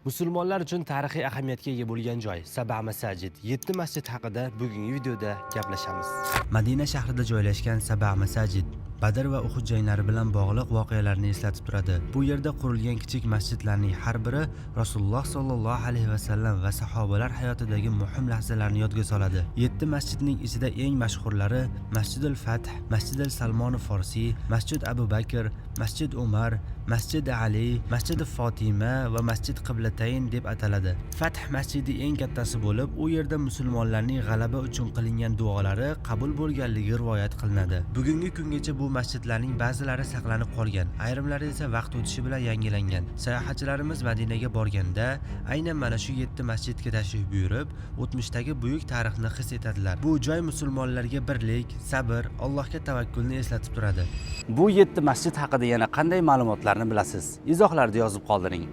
Musulmonlar uchun tarixiy ahamiyatga ega bo'lgan joy Saba Masajid, 7 masjid haqida bugungi videoda gaplashamiz. Madina shahrida joylashgan Saba Masajid Badr va Uhud janglari bilan bog'liq voqealarni eslatib turadi. Bu yerda qurilgan kichik masjidlarning har biri Rasululloh sollallohu alayhi vasallam va sahobalar hayotidagi muhim lahzalarni yodga soladi. 7 masjidning ichida eng mashhurlari Masjidul Fath, Masjidul Salmon Forsiy, Masjid Abu Bakr, Masjid Umar, Masjid Ali, Masjid Fotima va Masjid Qiblatayn deb ataladi. Fath masjidi eng kattasi bo'lib, u yerda musulmonlarning g'alaba uchun qilingan duolari qabul bo'lganligi rivoyat qilinadi. Bugungi kungacha bu masjidlarning ba'zilari saqlanib qolgan, ayrimlari esa vaqt o'tishi bilan yangilangan. Sayohatchilarimiz Madinaga borganda aynan mana shu 7 masjidga tashrif buyurib, o'tmishdagi buyuk tarixni his etadilar. Bu joy musulmonlarga birlik, sabr, Allohga tavakkulni eslatib turadi. Bu 7 masjid haqida yana qanday ma'lumotlarni bilasiz? Izohlarda yozib qoldiring.